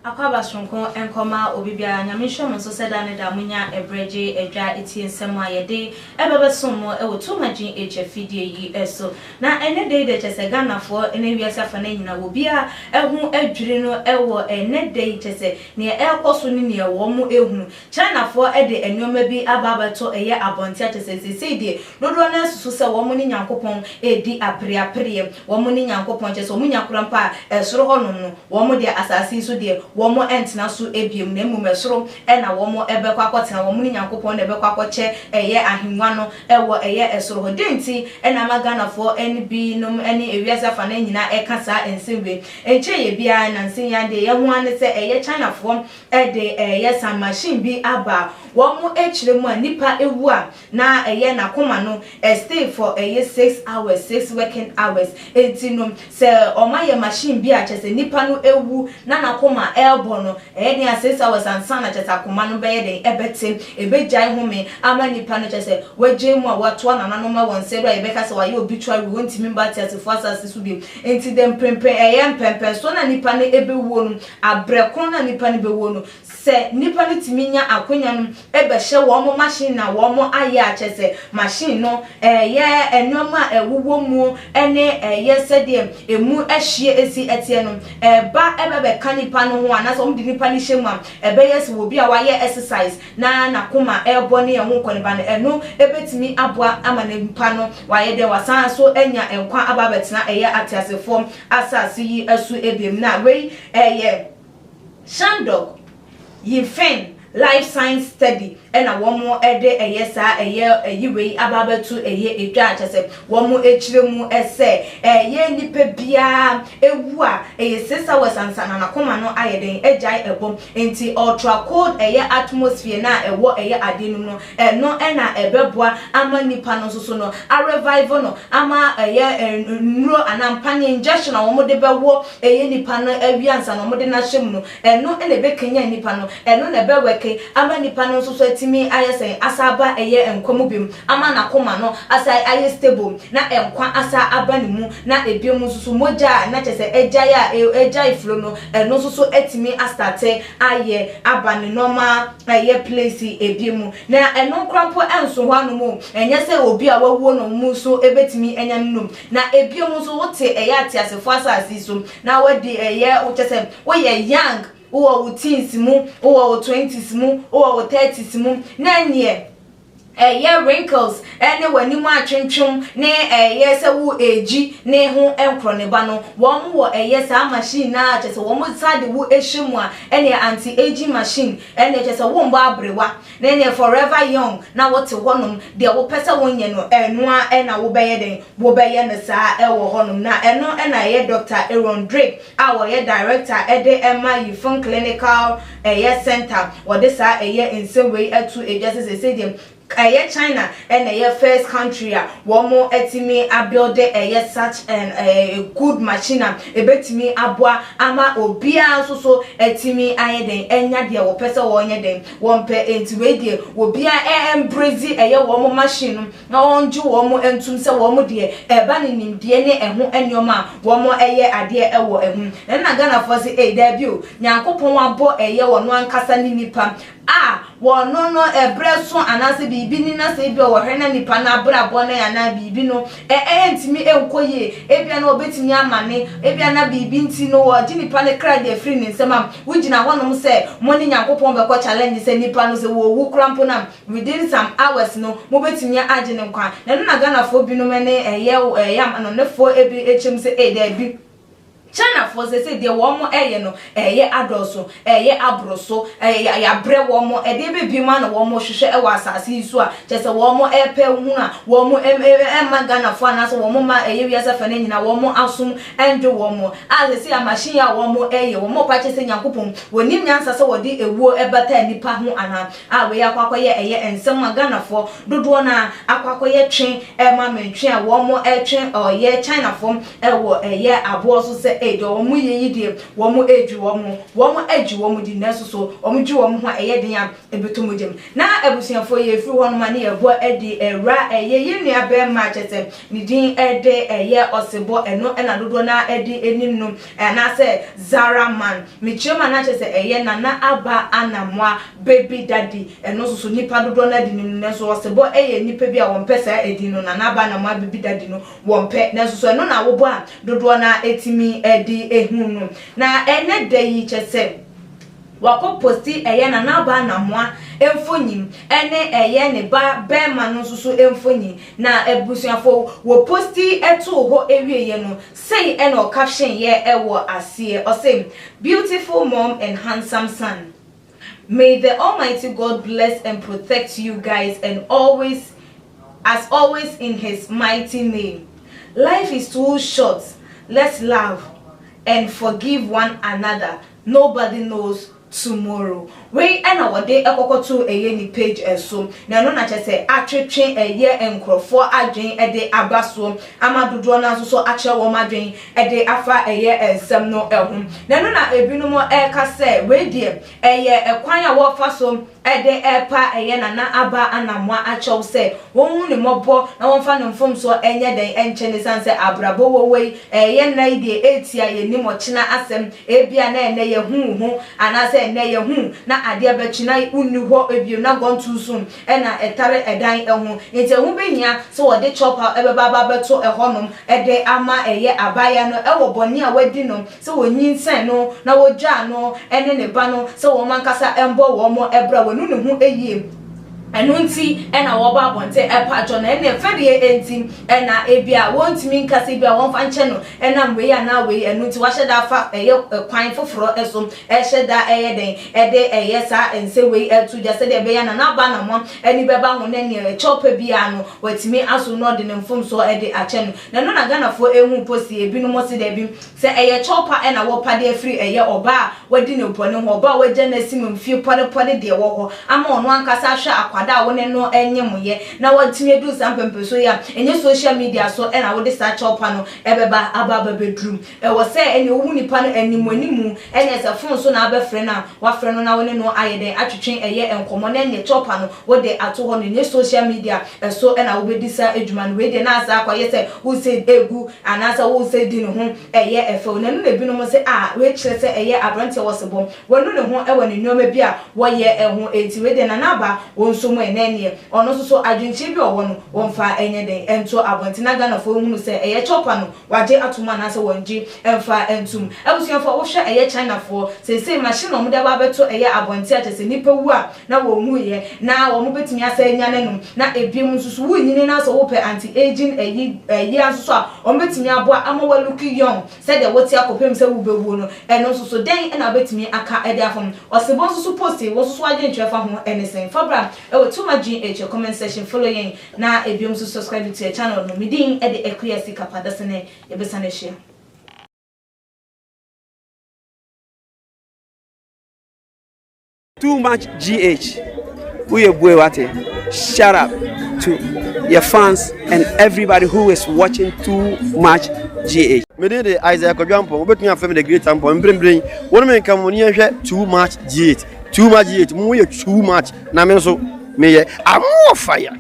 Akwaaba soronko nkɔma obi biara. Nyame nhyira mo nso sɛ da ne da monya ɛberɛ gye adwa tie nsɛm a yɛde ɛbɛbɛsom mo ɛwɔ Tuma GH afidie yi so. Na ɛnɛ da yi deɛ, kyerɛ sɛ Ghanafoɔ ne wiase afa no nyinaa, obiara ɛho adwiri no ɛwɔ ɛnɛ da yi, kyerɛ sɛ nea ɛrekɔ so ne nea wɔn mo ehunu. Chinafoɔ de nneɛma bi aba abɛto ɛyɛ abɔnten akyerɛ sɛ seesei deɛ dodoɔ no asusu sɛ wɔn ne Nyankopɔn redi apereapereɛ. Wɔn ne Nyankopɔn, kyerɛ sɛ wɔn nya kora mpo a, ɛsoro hɔnom no, wɔn deɛ asase yi so deɛ wɔn ntena so ebiem, na mmom ɛsoro ɛna wɔn ɛbɛkɔ akɔtena. Wɔn ne Nyankopɔn na ɛbɛkɔ akɔkyɛ ɛyɛ ahengua no ɛwɔ ɛyɛ ɛsoro hɔ. Den nti ɛna ama Ghanafoɔ ɛne binom ɛne ewiase afa no nyinaa ɛka saa nsɛm wei? Nkyɛn yɛ biara nansi yan deɛ yɛn ho ane sɛ ɛyɛ Chinafoɔ ɛde ɛyɛ some machine bi aba. Wɔn akyerɛ mu a, nipa ewu a, na ɛyɛ n'akoma no stay for ɛyɛ 6 hours, 6 working hours. Eti no sɛ ɔmo ayɛ machine bi a, kyerɛ sɛ nipa no ewu na n'akoma ɛɛbɔ no, ɛyɛ den a 6 hours ansa na kyerɛ sɛ akoma no bɛyɛ den ɛbɛte, ebegyae home ama nipa no, kyerɛ sɛ wagye mu a watoa nananom ɛwɔ nsa do a yɛbɛka sɛ wayɛ obituary, wɔntumi mba ateasefoɔ asase so bi. Nti de mprempren ɛyɛ mpɛmpɛnso na nipa no ebewuo no, abrɛ koro na nipa no bɛwuo no, sɛ nipa no tumi nya akonya no ɛbɛhyɛ wɔn machine na wɔn ayɛ akyɛ sɛ machine no ɛyɛ nneɛma a ɛwowɔ mu ɛne ɛyɛ sɛdeɛ emu ɛhyie esi ɛteɛ no, ɛba ɛbɛbɛka nipa no ho anaasɛ wɔn de nipa no hyɛ mu a, ɛbɛyɛ sɛ obi a wayɛ exercise na n'akoma ɛrebɔ ne ɛho nkɔniba no, ɛno ɛbɛtumi aboa ama nipa no wayɛ dɛ wasan so anya nkwa aba abɛtena ɛyɛ ateasefoɔ asase yi ɛso ebiem. Na wei ɛyɛ Shandong Yifeng Life Science Study ɛna wɔn ɛde ɛyɛ saa ɛyɛ ɛyi wei aba abɛto ɛyɛ edwa, akyɛ sɛ wɔn akyerɛ mu ɛsɛ ɛyɛ nipa biara ewu a, ɛyɛ 6 hours ansa na n'akoma no ayɛ den agyae ɛbɔ. Nti ultra cold ɛyɛ atmosphere na ɛwɔ ɛyɛ adeɛ no mu no, ɛno ɛna ɛbɛboa ama nipa no nso so no arevive no, ama ɛyɛ nnuro anaa mpane injection a wɔn de bɛwɔ ɛyɛ nipa no awie ansa na wɔn de n'ahyɛ mu no, ɛno ɛna ɛbɛkanya nipa no, ɛno na ɛbɛwɛke ama nipa no nso so atumi ayɛ sɛn asa aba ɛyɛ nkwa mu bi mu, ama n'akoma no asa ayɛ stable na nkwa asa aba ne mu. Na ebiom nso so, mogya a na kyerɛ sɛ agyae a agyae flow no, ɛno nso so atumi astart ayɛ aba ne normal ɛyɛ place ebie mu. Na ɛno nkora mpo ɛnso hɔ anom o, ɛnyɛ sɛ obi a wawuo no mu nso ebetumi anya no nom. Na ebiom nso, wote ɛyɛ ateasefoɔ asase so na wadi ɛyɛ wokyɛ sɛ woyɛ young, wowɔ wo teens mu, wowɔ wo 20s mu, wowɔ wo 30s mu, na ɛneɛ ɛyɛ wrinkles ɛne w'anim atwentwem ne ɛyɛ sɛ wo egi ne ho nkorɔ ne ba no, wɔn wɔ ɛyɛ saa machine na kyerɛ sɛ wɔn sa de wo ehyɛ mu a, ɛne anti aging machine, ɛne kyerɛ sɛ wɔn bɔ aberewa na ɛne forever young na wɔte hɔnom. Deɛ wɔpɛ sɛ wɔnyɛ no, ɛnoa ɛna wɔbɛyɛ den wɔbɛyɛ no saa ɛwɔ hɔnom. Na ɛno ɛna ɛyɛ Dr Aaron Drake a wɔyɛ director ɛde ɛma Yifeng Clinical ɛyɛ Center, wɔde saa ɛyɛ nsɛm wei ɛto edwa sɛ sɛ deɛ ɛyɛ China ɛna ɛyɛ first country a wɔn ɛtumi abuild ɛyɛ such an ɛɛ good machine a ebetumi aboa ama obiara nso so ɛtumi ayɛ den ɛnya deɛ wɔpɛ sɛ wɔnyɛ den wɔn pɛ. Nti wei deɛ, obiara ɛ embrace ɛyɛ wɔn machine no na wɔn gye wɔn ntum sɛ wɔn deɛ ɛba ne nimdeɛ ne ɛho nneɛma a wɔn ɛyɛ adeɛ ɛwɔ ɛho. Ɛna Ghanafoɔ sɛ ɛy daabi o, Nyankopɔn abɔ ɛyɛ wɔn ankasa ne nipa a wɔno no, ɛbrɛ so anaasɛ biribi ni na sɛ ebi a wɔhwɛ na nipa no abrabɔ no anaa biribi no ɛ ɛntumi nkɔ yie, ebia na wɔbɛtumi ama ne ebia na biribi nti no wɔgye nipa no kra de afiri ne nsam a, wogyina hɔnom sɛ mo ne Nyankopɔn bɛkɔ challenge sɛ nipa no sɛ wɔwu kora mpo na within some hours no mobɛtumi agye ne nkwa. Na ɛno na Ghanafoɔ binom ne ɛyɛ ɛyɛ amanɔnefoɔ ebi ekyɛm sɛ ɛyɛ daabi, Chinafoɔ sɛ deɛ wɔn ɛyɛ no ɛyɛ adɔso, ɛyɛ aboro so, ɛyɛ yabrɛ wɔn ɛdeɛ bɛbi mu ana wɔn hwehwɛ ɛwɔ asase yi so a kyerɛ sɛ wɔn ɛpɛ hunu a wɔn ɛma Ghanafoɔ anaasɛ wɔn ma ɛyɛ wiase fɛ no nyinaa wɔn asom ɛndwe wɔn a sɛ sɛ machine a wɔn ɛyɛ wɔn pa kyerɛ sɛ Nyankopɔn wɔnim nyansa sɛ wɔde ewuo ɛbata nipa ho anaa a. Wei akɔ akɔyɛ ɛyɛ nsɛm a Ghanafoɔ dodoɔ no a akɔ akɔyɛ twe ɛma mentwe a wɔn ɛtwe ɔyɛ Chinafoɔ ɛwɔ ɛyɛ aboɔ so sɛ. Ei, deɛ wɔn yɛ yi deɛ, wɔn redwi wɔn ho. Wɔn agye wɔn di, nanso so wɔn dwi wɔn ho a ɛyɛ den a ɛbɛtɔ mogya mu? Na abusuafoɔ yɛfiri hɔnom a ne yɛbɔ de awura ɛyɛ yɛn nua bɛrima a kyerɛ sɛ ne din de ɛyɛ Ɔsebɔ, ɛno na dodoɔ no ara de nim no, anaasɛ Zara Man. Mekyerɛ mu a na kyerɛ sɛ ɛyɛ Nana Aba Anamoah Baby Daddy, ɛno nso so nnipa dodoɔ no ara de nim no, nanso Ɔsebɔ yɛ nnipa bi a wɔmpɛ saa edin no, Nana Aba Anamoah Baby Daddy no wɔmpɛ, nanso so ɛno na wobɔ a dodoɔ no ara tumi de hu no. Na ɛnnɛ da yi kyerɛ sɛ wakɔ posti ɛyɛ Nana Aba Anamoah mfonyin ɛne ɛyɛ ne ba bɛɛma no nso so mfonyin. Na abusuafo wɔ posti too hɔ awieɛ no, sei ɛna ɔcaption yɛ ɛwɔ aseɛ, ɔse, Beautiful mom and handsome son, may the Almighty God bless and protect you guys and always as always in his mighty name. Life is too short, let's love and forgive one another, nobody knows tomorrow. Wei na wɔde kɔkɔtoo ɛyɛ ne page so, na ɛno na kyerɛ sɛ atwetwe ɛyɛ nkorɔfoɔ adwen de aba soɔ ama dodoɔ no ara nso so akyerɛ wɔn adwen de afa ɛyɛ nsɛm no ho. Na ɛno na ebinom reka sɛ wei deɛ ɛyɛ ɛkwan a wɔrefa so de repa ɛyɛ Nana Aba Anamoah akyɛw sɛ wɔnhu ne mmɔbɔ na wɔmfa ne mfomsoɔ nyɛ dɛn nkyɛ no ɛsiane sɛ abrabɔ wɔ hɔ yi ɛyɛ nna yi deɛ ɛretia yɛnnim ɔkyena asɛm, ebia na ɛnnɛ yɛahu wo ho anaasɛ ɛnnɛ yɛahu wo na adeɛ bɛkye na wonni hɔ bio na gone too soon na ɛtare ɛdan ho nti ɛho bɛhia sɛ wɔde kyɛwpa bɛba aba abɛto ɛhɔnom de ama ɛyɛ abaayewa no wɔ bɔne a wadi no sɛ wɔnyinsɛn no na wɔgyaa no ne ne ba no sɛ wɔn ankasa mbɔ wɔn bra, wanu ne ho yie, ɛno nti na wɔba abɔnten ɛpa kyɛw no, ɛnneɛ fɛdeɛ nti na ebia wɔntumi nka sɛ ebia wɔmfa nkyɛ no ɛnam wei anaa wei, ɛno nti wahyɛ da afa ɛyɛ kwan foforɔ so ɛhyɛ da ɛyɛ dɛn ɛde ɛyɛ saa nsɛ wei ɛto dwa sɛdeɛ ɛbɛyɛ na n'aba na mo ani bɛba ho na neɛ ɛkyɛw pɛ biara no watumi aso na ɔde ne mfomsoɔ ɛde akyɛ no. Na ɛno na Ghanafoɔ ɛhu post yi, ebinom se daabi, Sɛ ɛyɛ kyɛwpa na wɔpa de afiri ɛyɛ ɔbaa a wadi ne bɔne ho, ɔbaa a wagya no asi mu mfie pɔdepɔde deɛ ɛwɔ hɔ ama ɔno ankasa ahwɛ akwadaa a wo ne no nyemoeɛ na watumi aduru saa mpɛmpɛsoɔ yi a, ɛnyɛ social media so na wode saa kyɛwpa no bɛba aba abɛduru. Ɛwɔ sɛ ɛneɛ wohu nipa no animuanimu, ɛneɛ sɛ phone so na abɛfrɛ no a, wafrɛ no na wo ne no ayɛ dɛn atwetwe ɛyɛ nkɔmmɔ na ɛneɛ kyɛwpa no wode ato hɔ no, ɛnyɛ social media so na wobɛdi saa adwuma no. Wei deɛ na asan akɔyɛ sɛ wosɛ gu anaasɛ wosɛ di ne ho ɛyɛ fɛw. Na ɛno na ebinom se ah wei kyerɛ sɛ ɛyɛ aberanteɛ wɔ sebɔ, wanu ne ho wɔ ne nnoɔma bi a wɔyɛ ho enti wei deɛ Nana Aba wɔ nso mu ɛnɛ neɛ ɔno nso so adwenkyerɛ bi a ɔwɔ no wɔmfa nyɛ dɛn nto abɔnten na Ghanafoɔ nhunu sɛ ɛyɛ kyɛwpa no wɔagye atom anaasɛ wɔngye mfa ntom. Abusuafoɔ wohwɛ ɛyɛ Chinafoɔ seesei machine a wɔde aba abɛto ɛyɛ abɔnten a kyerɛ sɛ nnipa wu a na wɔnwuiɛ na wɔbɛtumi asan anyane no, na ebinom nso so wonyini na sɛ wopɛ anti aging ayi ayi ara nso so a wɔbɛtumi aboa ama wa look young sɛdeɛ wote akɔpem sɛ wobɛwuo no, ɛno nso so dɛn na wobɛtumi aka de afa ho? Ɔsebɔ nso so post yi wo nso so w'adwenkyerɛ fa ho ne sɛn? Fa bra wɔ Too Much GH comment section, follow yɛn na ebinom nso subscribe to yɛ channel no. Me din de Akua Sikapa, dasene yɛbɛsan ahyia. Too much GH woyɛ bue wate shut up to your fans and everybody who is watching too much GH. Me din de Isaiah Kwadwo Ampong, wobɛtumi afrɛ me The Great Ampong. Mprempren, wo ne me nka mo ni yɛnhwɛ Too Much GH. Too Much GH, mo yɛ too much, na me nso meyɛ I'm more fire.